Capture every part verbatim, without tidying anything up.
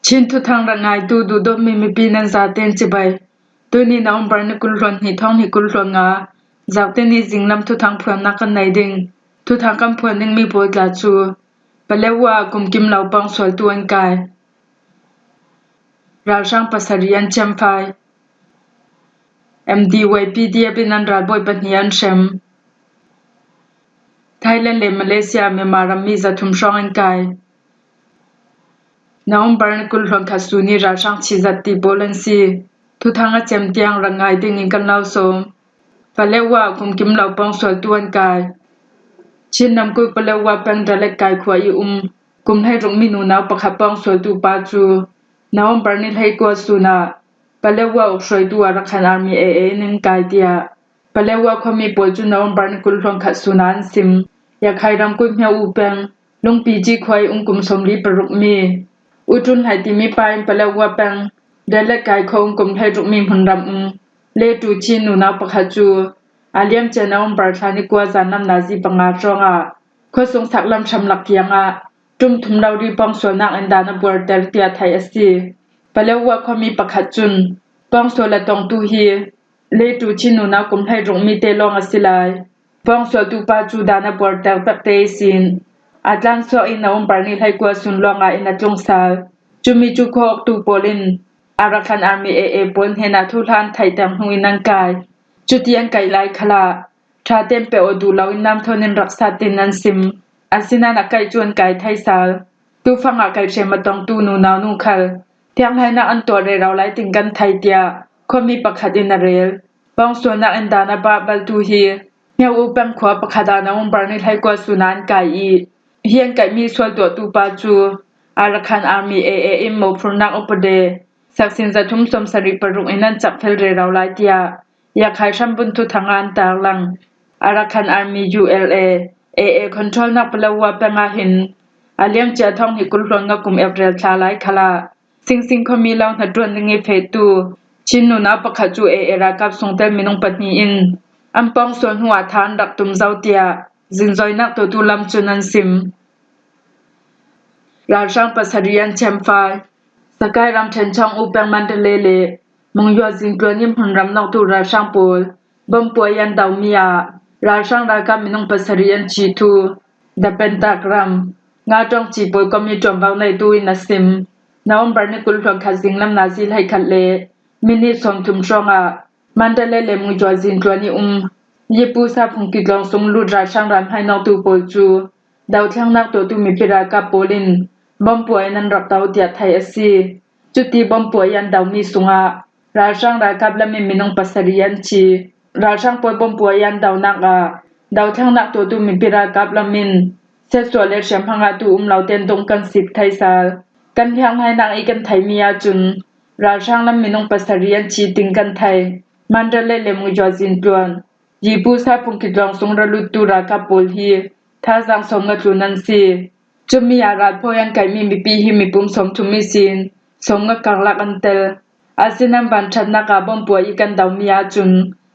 Chin thuthang rak ngaitu duhdawtmi mipi nan zaten cibai. Tuni November ni kul hluan hnih thawng hnih kul hluan nga, Zakte ni zinglam thuthang phuannak kan nei ding. Thuthang kan phuan dingmi pawl tla cu Paletwa ah kumkim lo pawngsualtu an kai. Ralhrang pasarih an thiamfai. M D Y P D F in an ralbawi pahnih an hrem. Thailand le Malaysia ah Myanmar rammi zathum hrawng an kai. November ni kul hluan khat sun i ralhrang chizat ti pawl an si. Thuthang a cem tiang rak ngai dingin kan lo sawm. Paletwa ah kumkim lo pawngsualtu an kai. Chin ramkulh Paletwa peng Dalat Kai khua i um kum hleirukmi nunau pakhat pawngsualtu pa cu November ni hleikua sun ah Paletwa ukhruaitu Arakan Army A A in an kai, tiah Paletwa khuami pawl cu November ni kul hluan khat sun ah an sim. Yakhai ramkulh Hmyo U peng Lungpiji khua i um kum sawmli parukmi U Tun Hlai timi pa in Paletwa peng Dalat Kai khua um kum hleirukmi hmunram um Letu Chin nunau pakhat cu a liamcia November thla ni kua zanlam nazi panga hrawngah khuasung saklam hramlak kiangah ṭum thum rori pawngsualnak in dan a buarter tiah theih a si. Paletwa khuami pakhat cun pawngsual a tongtu hi Letu Chin nunau kum hleirukmi te lawng a si lai. Pawngsualtu pa cu dan a buarter pekte ihsin a tlansuak i November ni hleikua sun lawngah in a tlung sal. Cumi cu khuaawktu pawl in Arakan Army A A pawl hnenah thuhla an theihter hnu in an kai. Cuti an kaih lai khalah ṭha tein pe aw duh loin namthawn in rak sat tin an sim. Asinain a kaih cu an kai thei sal. Tufang ah kaihhrem a tongtu nunau nu khal thianghleinak an tuah rero lai tin kan thei, tiah khuami pakhat in a rel. Pawngsualnak in dan a bah baltu hi Hmyo U peng khua pakhat ah November ni hleikua sun ah an kai i, hi an kaihmi sual tuahtu pa cu Arakan Army A A in mophurnak upade saksin zathum sawmsarih paruk in an cakfel rero lai, tiah Yakhai hrambun thuthang ah an tarlang. Arakan Army U L A, A A controlnak Paletwa peng ah hin a liamcia thawng hnih kul hluan nga kum April thla lai khalah Singsing khuami lo hnaṭuan ding i fehtu Chin nunau pakhat cu A A ralkap sungtel minung pahnih in an pawngsual hnuah tha an rak tum zo, tiah zingzoinak tuahtu lam cun an sim. Ralhrang pasarih an thiamfai. Sakai ramṭhen Chawng U peng Mandalay le Monywa zingtluan i hmunram nawktu ralhrang pawl bomb puai an domi ah ralhrang ralkap minung pasarih an thi thu The Pentagram nga ṭawngci pawl kom i ṭuanvo neitu in a sim. November ni kul hluan khat zinglam nazi hleikhat le minit sawmthum hrawngah Mandalay le Monywa zingtluan i um Yipusa phungki tlawng sung lut ralhrang ral hmainawktu pawl cu dothlennak tuahtu mipi ralkap pawl in bomb puai in an rak do tiah theih a si. Cuti bomb puai i an domi sungah ralhrang ralkap lam in minung pasarih an thi. Ralhrang pawl bomb puai i an donak ah dothlennak tuahtu mipi ralkap lam in siatsuah le hriamhma ngahtu um lo tein dong kan sik thei sal. Kan thianghleinak i kan theihmi ahcun ralhrang lam minung pasarih an thi tin kan thei. Mandalay le Monywa zingtluan Yipusa phungki tlawng sung ra luttu ralkap pawl hi thazaang sawm nga tlun an si. Cumi ah ralphawi an kaihmi mipi hi mipum sawmthum ihsin sawm nga karlak an tel. Asinain vanṭhatnak ah bomb puai i kan domi ahcun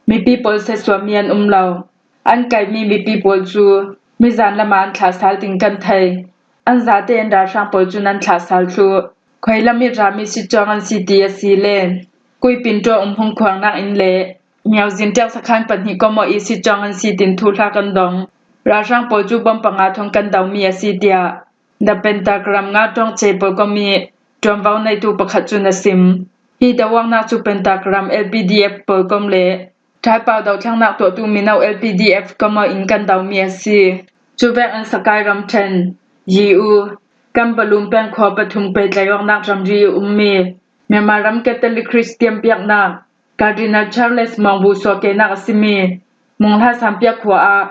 mipi pawl siatsuahmi an um lo. An kaihmi mipi pawl cu mizan lam ah an thlah sal tin kan thei. An zate in ralhrang pawl cun an thlah sal thluh. Khuailam i rami sitcawng an si ti a si le Kuipin ṭuan umhmun khuarnak inn le Myaozin tiang sakhan pahnih kom aw i sitcawng an si tin thuhla kan dong. Ralhrang pawl cu bomb panga thawng kan domi a si, tiah The Pentagram nga ṭawngce pawl kom i ṭuanvo neitu pakhat cun a sim. Hi doawknak cu Pentagram L P D F pawl kom le ṭhaipau dothlennak tuahtu mino L P D F kom aw in kan domi a si. Cuvek in Sakai ramṭhen, Yiu, Kambalum peng khua pathum pehtlaih awknak ramri i ummi Myanmar ram Catholic Christian biaknak Cardinal Charles Maung Bu suahkehnak a simi Mung Hla Sampiak khua ah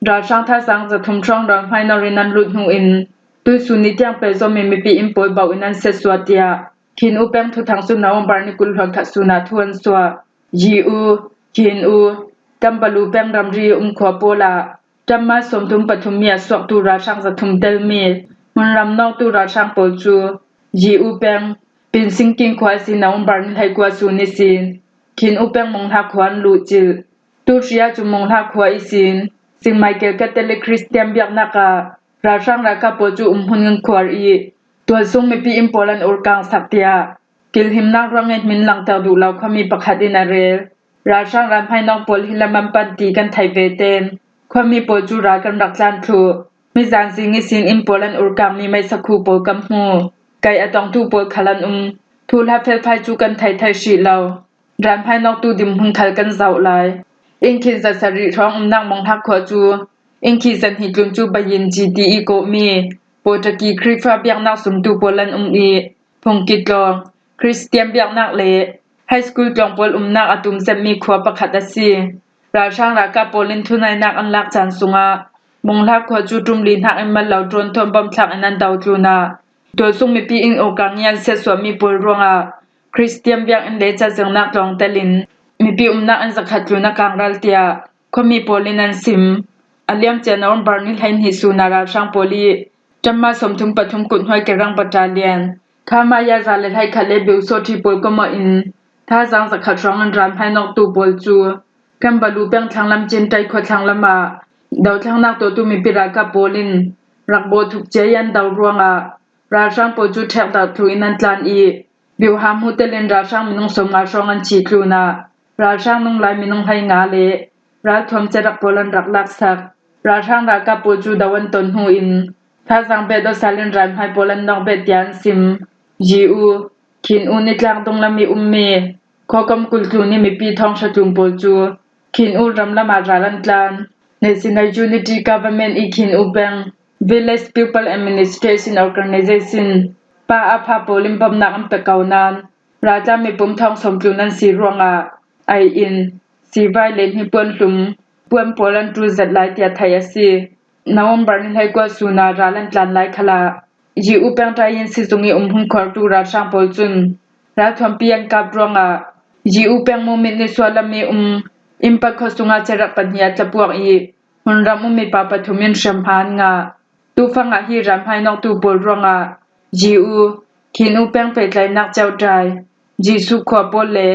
ralhrang thazaang zathum hrawng ral hmainor in an lut hnu in tuisun ni tiang pehzawmi mipi inn pawl bauh in an siatsuah, tiah Khin U peng thuthang cu November ni kul hluan khat sun ah thu an suah. Yi U, Khin U, Kambalu peng ramri i um khua pawl ah ṭammal sawmthum pathum mi a suaktu ralhrang zathum telmi hmunram nawktu ralhrang pawl cu Yi U peng Pinsingking khua ihsin November ni hleikua sun ihsin Khin U peng Mung Hla khua an luhcilh. Tu hri ahcun Mung Hla khua ihsin Saint Michael Catholic Christian biaknak ah ralhrang ralkap pawl cu umhmun an khuar i Tualsung mipi inn pawl an urkang sak tiah kilhimnak ruangin min langter duh lo khuami pakhat in a rel. Ralhrang ralhmainawk pawl hi lam an pan ti kan theih ve ten khuami pawl cu ral kan rak tlan thluh. Mizan zing ihsin inn pawl an urkangmi meisakhu pawl kan hmu. Kaih a tongtu pawl khal an um. Thuhla felfai cu kan thei thei hrih lo. Ralhmainawktu dinhmun khal kan zoh lai. Inn khin zasarih hrawng umnak Monghlak khua cu inn khin zahnih tlun cu Bayin G T i kawhmi Pawtaki Khrihfa biaknak zumtu pawl an um i, phungki tlawng, Khristian biaknak le high school tlawng pawl umnak a tum zetmi khua pakhat a si. Ralhrang ralkap pawl in thunainak an lak caan sungah Monghlak khua cu ṭum li hnak in mal lo drone thawn bom thlak in an do tlun ah, tualsung mipi inn urkang i an siatsuahmi pawl ruangah Khristian biakinn le cazirnak tlawng telin mipi umnak inn zakhat tlun a kangral tiah khuami pawl in an sim. A liamcia November ni hleihnih sun ah ralhrang pawl i ṭamma sawmthum pathum kut hnuai Kerang Battalion, Khamaya za le hleikhat le Biusawṭhi pawl kawmawh in thazaang zakhat hrawng in ralhmainawktu pawl cu Kambalu peng thlanglam Cintai khua thlanglam ah dothlennak tuahtu mipi ralkap pawl in rak bawh thuk cia i an do ruangah ralhrang pawl cu ṭhekdarh thluh in an tlan i, biuha hmu telin ralhrang minung sawmnga hrawng an thih tlun ah, ralhrang nunglai minung hleinga le ralthuam cerak pawl an rak laksak. Ralhrang ralkap pawl cu do an ton hnu in, thazaang bet awsal in ralhmai pawl an nawk bet tiah an sim. Yi U, Khin U nitlak dunglam i ummi Khawkom kultu ni mipi thawng hra tlun pawl cu Khin U ramlam ah ral an tlan. National Unity Government i Khin U peng Village People Administration Organization pa a pha pawl in bawmhnak an pe ko nain raltlan mipum thawng sawm tlun an si ruangah ai in sivai le hnipuan hlum puan pawl an ṭul zet lai tiah theih a si. November ni hleikua sun ah ral an tlan lai khalah Yi U peng ṭai in sizung i umhmun khuartu ralhrang pawl cun ralthuampi an kap ruangah Yi U peng Mumit nisual lam i um Impak khua sungah cerak pahnih a tlapuak i hmunram um mipa pathum in hremhma an ngah. Tufang ah hi ralhmainawktu pawl ruangah Yi U, Khin U peng pehtlaihnak ceuṭai, Jesuh khua pawl le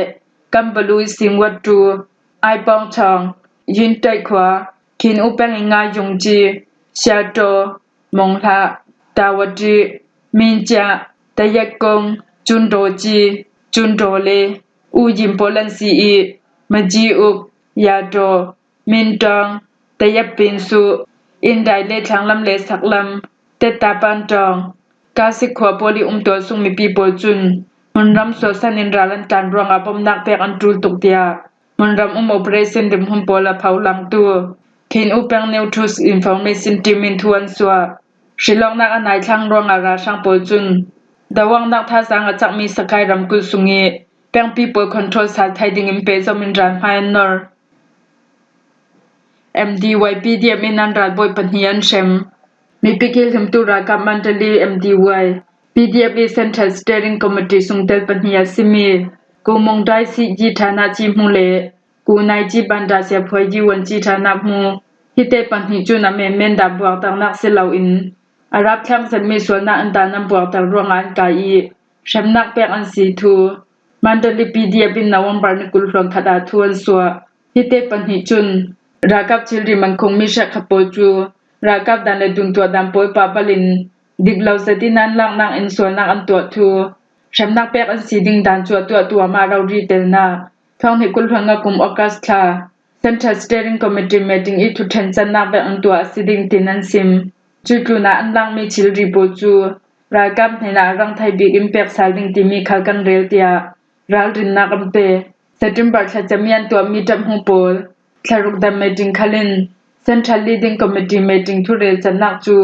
Kambalu i singwattu, Aipawng Thawng, Yintaih khua, Khin U peng i ngai Yungci, Siato, Monghlak, Tawati, Mincia, Tayakkong, Cundaw Ci, Cundaw le U Yin pawl an si i, Maji Uk, Yadaw, Mintawng, Tayapin Suh, Indai le thlanglam le saklam, Teta Pantawng, Kasik khua pawl i um tualsung mipi pawl cun hmunram sualsan in ral an tlan ruangah bawmhnak pek an ṭul tuk tiah hmunram um operation dinhmun pawl a pho langtu Khin U peng New Truth Information Team in thu an suah. Hrilawknak a nai thlang ruangah ralhrang pawl cun doawknak thazaang a cakmi Sakai ramkulh sung i pengpi pawl control sal thei dingin pehzom in ralhmai an nor. M D Y P D F in an ralbawi pahnih an hrem. Mipi kilhimtu ralkap Mandalay M D Y P D F i Central Steering Committee sungtel pahnih a simi Kumung Dai Sih Yi ṭhanah ci hmu le Ku Nai Ci Banda Sia Phuai Yi Wan Ci ṭhanah hmu. Hite pahnih cun a menmen dah buakternak si loin a rap thlang zetmi sualnak in dan an buakter ruangah an kai i hremnak pek an si thu Mandalay P D F in November ni kul hluan khat ah thu an suah. Hite pahnih cun ralkap thilri mankhungmi hrekkhat pawl cu ralkap dan le duntuah dan pawl pah balin dik lo zetin an laknak in sualnak an tuah thu hremnak pek an si ding dan cu a tuahtu amah rori telnak thawng hnih kul hluan nga kum August thla Central Steering Committee meeting i thuṭhen cannak vek an tuah a si ding tin an sim. Cuih tlunah an lakmi thilri pawl cu ralkap hnenah a rang thei bik in pek sal ding timi khal kan rel tiah ralrinnak an pe. September thla cem i an tuahmi ṭathmu pawl thlaruk dan meeting khal in Central Leading Committee meeting thurel cannak cu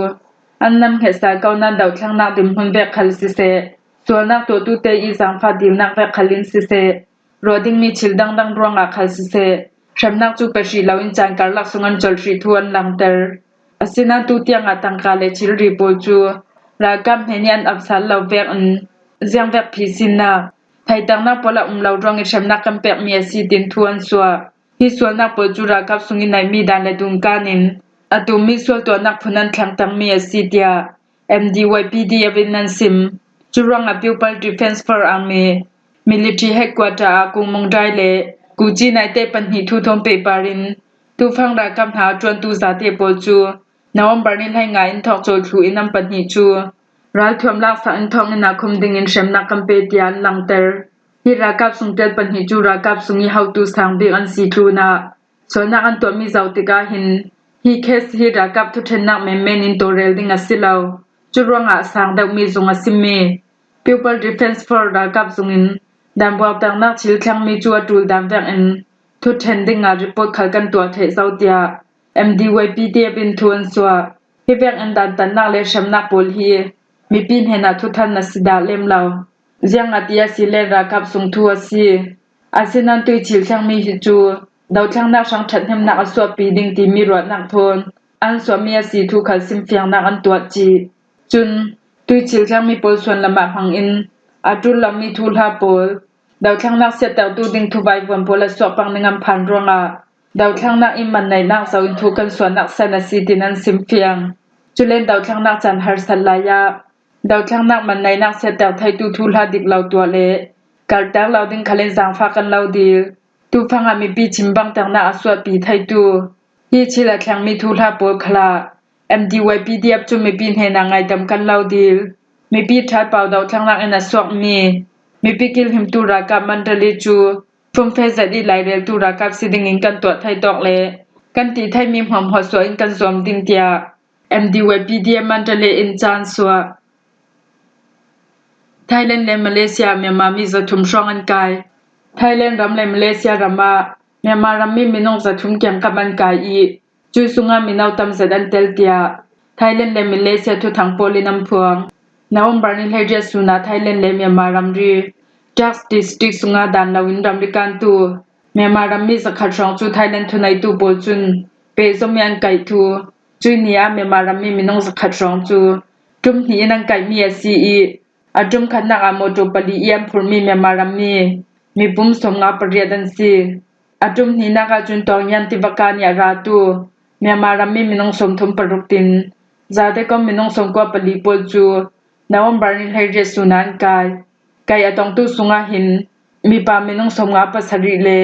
an nam hnget sal ko nain dothlennak dinhmun vek khal siseh, sualnak tuahtute i zaangfah dilnak vek khal in siseh, ruah dingmi thil dangdang ruangah khal siseh, hremnak cu pe hrih loin caan karlak sung an colh hrih thu an langter. Asinain tu tiangah tangka le thilri pawl cu ralkap hnen i an ap sal lo vekin ziangvek phisinnak, theihternak pawl a um lo ruangin hremnak kan pekmi a si, tin thu an suah. Hi sualnak pawl cu ralkap sung i neihmi dan le dunkan in a tummi sual tuahnak phun an thlengtermi a si, tiah M D Y P D F in an sim. Cu ruangah People Defence Force Army Military Headquarter ah Kung Mung Dai le Ku Ci Nai te pahnih thu thawn pehpar in tufang ralkap hna a ṭuantu zate pawl cu November ni hleinga in thawk cawl thluh in an pahnih cu ralthuam laksak in thawnginn ah khum dingin hremnak kan pe tiah an langter. Hi ralkap sung tel pahnih cu ralkap sung i hotu sang bik an si tlunah sualnak an tuahmi zoh tikah hin hi case hi ralkap thuṭhennak menmen in tawlrel ding a si lo. Cu ruangah sang deuhmi zung a simi People Defence Force ralkap zung in danbuakternak thil thlengmi cu a ṭul dan vekin thuṭhen dingah report khal kan tuah ṭheh zo tiah M D Y P D F in thu an suah. Hi vekin dantatnak le hremnak pawl hi mipi hnenah thuthang a si dah lem lo. Ziangahtile ralkap sung thu a si. Asinain tuichil thlengmi hi cu dothlennak hrang ṭhathnemnak a suahpi ding timi ruahnak thawn an suahmi a si thu khal simfiangnak an tuah cih. Cun tuichil thlengmi pawl suan lamah hmangin a ṭul lomi thuhla pawl dothlennak siattertu ding thuvaivuan pawl a suak pang ning an phan ruangah dothlennak in manneihnak zoh in thu kan suahnak san a si tin an simfiang. Culen dothlennak caan harsat lai ah dothlennak manneihnak siatter theitu thuhla dik lo tuah le karhter lo ding khalin zaangfah kan lo dil. Tufang ah mipi chim bangternak a suahpi theitu hi thil a thlengmi thuhla pawl khalah M D Y P D F cu mipi hnenah ngaidam kan lo dil. Mipi ṭhat pau dothlennak in a suakmi mipi kilhimtu ralkap Mandalay cu fumfe zet i laireltu ralkap si dingin kan tuah thei tawk le kan ti theimi hmuahhmuah suah in kan zuam ding tiah M D Y P D F Mandalay in caan suah. Thailand le Malaysia ah Myanmar mi zathum hrawng an kai. Thailand ram le Malaysia ram ah Myanmar rammi minung zathum kiangkap an kai i cu sungah mino tam zet an tel tiah Thailand le Malaysia thuthang pawl in an phuang. November ni hleiriat sun ah Thailand le Myanmar ramri Kyak District sungah dan loin ramri kantu Myanmar rammi zakhat hrawng cu Thailand thuneitu pawl cun pehzom i an kaih thu. Cuih ni ah Myanmar rammi minung zakhat hrawng cu ṭum hnih in an kaihmi a si i a ṭum khatnak ah mawṭaw pali i an phurhmi Myanmar rammi mipum sawmnga pariat an si. A ṭum hnihnak ah cun Tawngyang tivaka nih a ratu Myanmar rammi minung sawmthum paruk tin Zatekawm minung sawmkua pali pawl cu November ni hleiriat sun ah an kai. Kaih a tongtu sungah hin mipa minung sawmnga pasarih le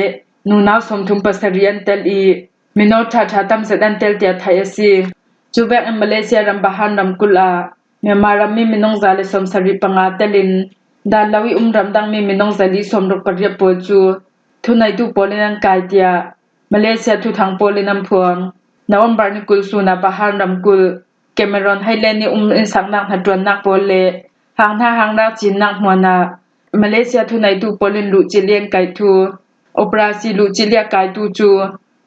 nunau sawmthum pasarih an tel i mino ṭhaṭha tam zet an tel tiah theih a si. Cu vekin Malaysia ram Pahang ramkulh ah Myanmar rammi minung za le sawmsarih panga telin dan lo i um ramdangmi minung zali sawmruk pariat pawl cu thuneitu pawl in an kai tiah Malaysia thuthang pawl in an phuang. November ni kul sun ah Pahang ramkulh Cameron Highland i um innsaknak hnaṭuannak pawl le hang hna hang rak cinnak hmuan ah Malaysia thuneitu pawl in luhcilh i an kaih thu. Operasi luhcilh i a kaitu cu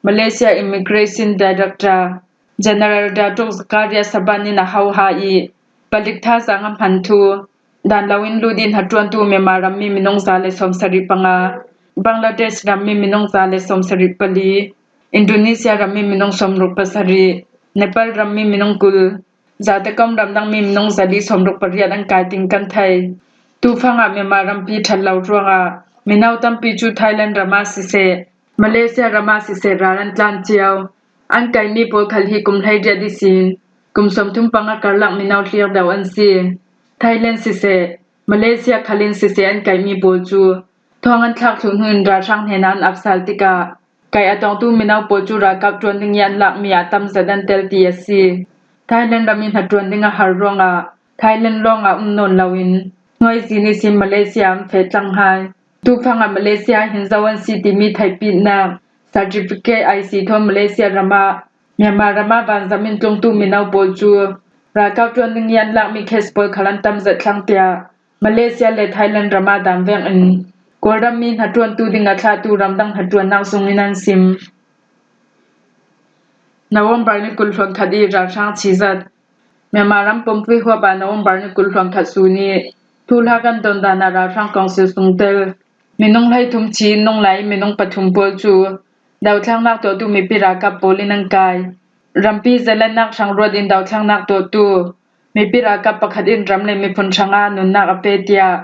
Malaysia Immigration Director General Datuk Zakaria Saban in a hoha i palik thazaang a hman thu. Dan loin lut in hnaṭuantu Myanmar rammi minung za le sawmsarih panga, Bangladesh rammi minung za le sawmsarih pali, Indonesia rammi minung sawmruk pasarih, Nepal rammi minung kul, Zatekawm ramdangmi minung zali sawmruk pariat an kai tin kan thei. Tufang ah Myanmar rampi ṭhat lo ruangah mino tampi cu Thailand ram ah siseh, Malaysia ram ah siseh ral an tlan cio. An kaihmi pawl khal hi kum hleiriat ihsin kum sawmthum panga karlak mino hlir deuh an si. Thailand siseh, Malaysia khal in siseh an kaihmi pawl cu thawng an thlak thluh hnu in ralhrang hnenah an ap sal tikah kaih a tongtu mino pawl cu ralkap ṭuan ding i an lakmi ah tam zet an tel ti a si. Thailand ram i hnaṭuan ding a har ruangah Thailand lawng ah um nawn loin hnuai zin ihsin Malaysia an feh tlang hai. Tufang ah Malaysia hin zo an si timi theihpitnak certificate I C thawn Malaysia ram ah Myanmar ram ah vanzam in tlungtu mino pawl cu ralkap ṭuan ding i an lakmi case pawl khal an tam zet thlang tiah Malaysia le Thailand ram ah dan vekin Kawlram mi hnaṭuantu ding a thlahtu ramdang hnaṭuannak zung in an sim. November ni kul hluan khat i ralhrang chizat. Myanmar ram pumpi huap ah November ni kul hluan khat sun i thuhla kan don dan ah ralhrang kawngsil sungtel minung hleithum chi in nung lai minung pathum pawl cu dothlennak tuahtu mipi ralkap pawl in an kai. Rampi zelennak hrang ruat in dothlennak tuahtu mipi ralkap pakhat in ram le miphun hrangah nunnak a pe tiah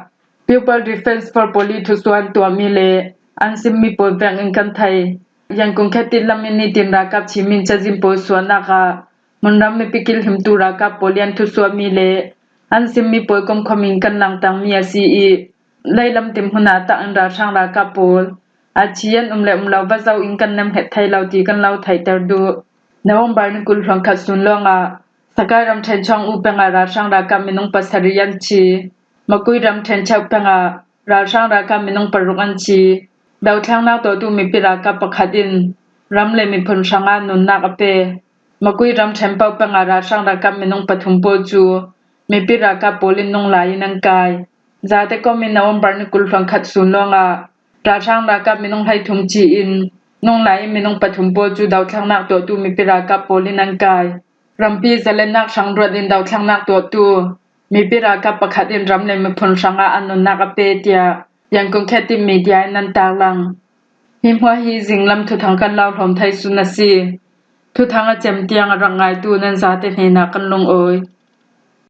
People Defence Force pawl i thusuah an tuahmi le an simmi pawl vekin kan thei. Yangon khetit lam in nitin ralkap chim in cazin pawl suahnak ah hmunram mipi kilhimtu ralkap pawl i an thusuahmi le an simmi pawl komkhawm in kan langtangmi a si i leilam timhmun ah tak in ralhrang ralkap pawl a thi an um le um lo va zoh in kan nemhnget thei lo ti kan lo theihter duh. November ni kul hluan khat sun lawngah Sakai ramṭhen Chawng-U pengah ralhrang ralkap minung pasarih an thi. Makui ramṭhen Chawk pengah ralhrang ralkap minung paruk an thi. Dothlaknak tuahtu mipi ralkap pakhat in ram le miphun hrangah nunnak a pe. Makui ramṭhen Poh pengah ralhrang ralkap minung pathum pawl cu mipi ralkap pawl in nung lai in an kai. Zate kom in November ni kul hluan khat sun lawngah ralhrang ralkap minung hleithum thi in nung lai in minung pathum pawl cu dothlaknak tuahtu mipi ralkap pawl in an kai. Rampi zalennak hrang ruat in dothlaknak tuahtu mipi ralkap pakhat in ram le miphun hrangah an nunnak a pe, tiah Yangon Khit Thit Media in an tarlang. Hi hmuah hi zinglam thuthang kan lauhlawm thei sun a si. Thuthang a cem tiang a rak ngaitu nan zate hnenah kan lungawi.